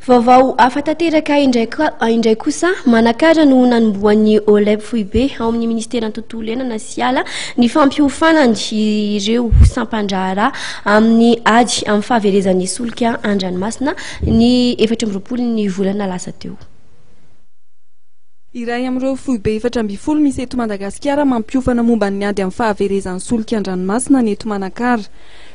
Vaovao hafa tanteraka indray kosa, Manakara no nanombohan'ny OLEP foibe ao amin'ny Ministeran'ny Tontolo Iainana sy Ala ny fampiofanany ireo sampan-draharaha amin'ny ady amin'ny fahaverezan'ny solika an-dranomasina ny 24 ny volana lasa teo. Iray amin'ireo foibe 14 misy eto Madagasikara mampiofana momba ny ady amin'ny fahaverezan'ny solika an-dranomasina ny eto Manakara.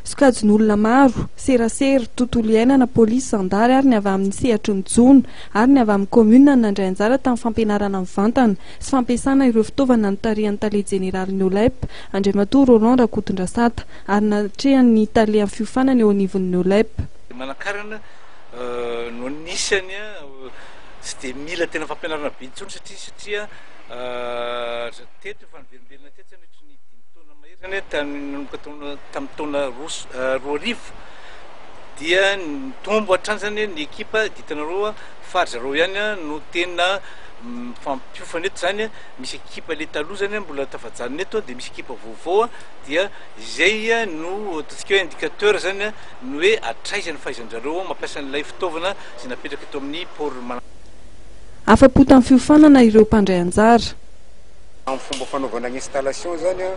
Sokajin'olona maro, serasera, tontolo iainana, polisy, zandary ary ny avy amin'ny sehatry ny jono ary ny avy amin'ny kaominina no nandray anjara tamin'ny fampianarana mivantana sy fampiasana ireo fitaovana notarihan'ny tale jeneralin'ny OLEP, Andriamatoa Roland Rakotondrasata, ary natrehan'ny tale amin'ny fiofanana eo anivon'ny OLEP. Manankarana no anisany tsy dia mila tena fampianarana be intsony satria satria teto efa niverimberina teto zany ohatry ny dimy taona mahery zany tamin'ny nanomboka taona tamin'ny taona 2002 dia nitombo hatrany zany ny ekipa dia hitanareo fa ry zareo ihany no tena mifampiofana eto zany, misy ekipa le taloha zany mbola tafajanona eto dia misy ekipa vaovao dia izay no ataontsika hoe indicateur zany ny hoe hatraiza ny fahaizan-drareo mampiasa an'ilay fitaovana izay napetraka eto amin'ny port Manakara. Afa-po tamin'ny fiofanana ireo mpandray anjara. Amin'ny fomba fanaovana ny installation zany dia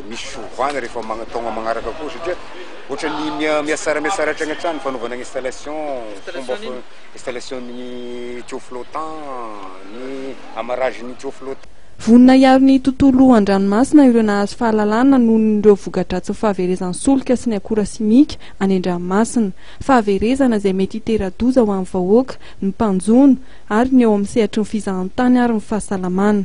misy fiovana rehefa taogna magnaraka koa satria ohatran'ny mihatsara mihatsara hatrany hatrany ny fanaovana ny installation, fomba installation ny tuyau flottant, ny amarrage ny tuyau flottant. Vonona hiaro ny tontolo an-dranomasina ireo nahazo fahalalana noho ny ireo voka-dratsin'ny fahaverezan'ny solika sy ny akora simika any an-dranomasina. Fahaverezana izay mety hitera-doza ho an'ny vahoaka, ny mpanjono ary ny eo amin'ny sehatry ny fizahantany ary ny fahasalamana.